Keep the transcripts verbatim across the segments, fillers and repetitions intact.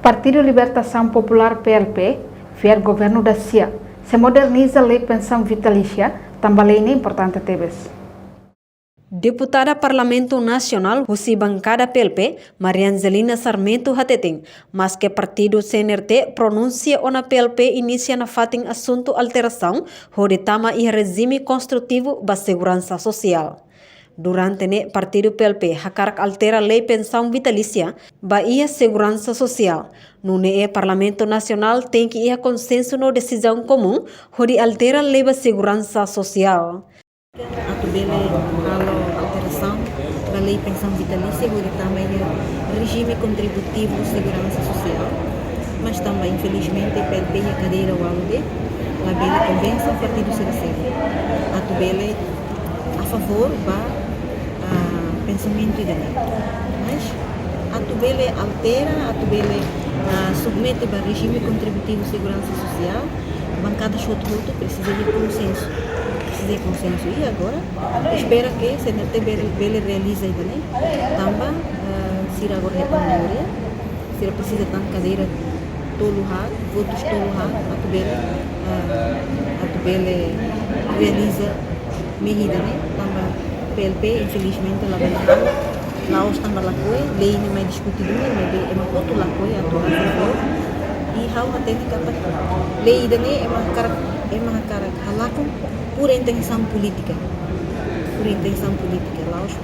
Partidu Libertasaun Populár, P L P, fiar governu da sia sei moderniza lei pensaun vitalísia, tanba lei ne'e importante tebes. Deputada Parlamentu Nasionál husi bankada P L P, Maria Angelina Sarmento hateten, maske partidu C N R T pronunsia ona P L P inisia nafatin asuntu alterasaun hodi tama iha rejime konstrutivu ba seguransa sosiál. Durante ne'e partidu P L P hakarak altera lei pensaun vitalísia ba iha seguransa sosiál. Nune'e Parlamentu Nasionál tenke iha konsensu no desizaun komún hodi altera lei ba seguransa sosiál. Atu bele halo alterasaun ba lei pensaun vitalísia hodi tama iha rejime kontributivu seguransa sosiál. Mas tanba, infelizmente, P L P iha kadeira ualu de'it, labele konvense partidu sira seluk atu bele a favór ba, ah, pensamentu ida-ne'e. Mas atu bele altera, atu bele, ah, submete ba rejime kontributivu seguransa sosiál, bankada hotu-hotu presiza iha konsensu. Presiza iha konsensu. I agora, espera ke C N R T bele, bele realiza ida-ne'e. Tanba, ah, sira agora hetan maioria. Sira presiza tan kadeira tolu haat, votus tolu haat, atu bele, ah, atu bele realiza mehi ida-ne'e, tanba P L P, infelizmente, labele halo, la'ós tanba lakohi, lei ne'e mai diskute duni, maibé ema hotu lakohi atu halo. I ha'u hatene katak lei ida-ne'e ema hakarak, ema hakarak halakon por intensaun polítika. Por intensaun polítika, la'ós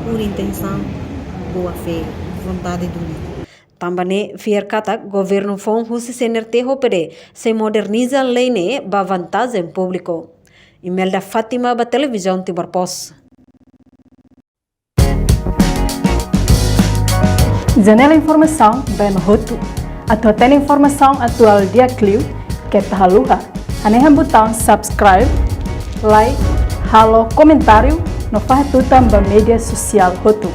por intensaun boa fé, vontade duni. Tanba ne'e fiar katak governu foun husi C N R T ho P D sei moderniza lei ne'e ba vantajen públiku. Imelda Fátima ba Televizaun Timor Post. Janela informasaun ba ema hotu. Atu hatene informasaun atuál di'ak liu, keta haluha hanehan butaun subscribe, like, halo komentáriu no fahe tutan ba média sosiál hotu.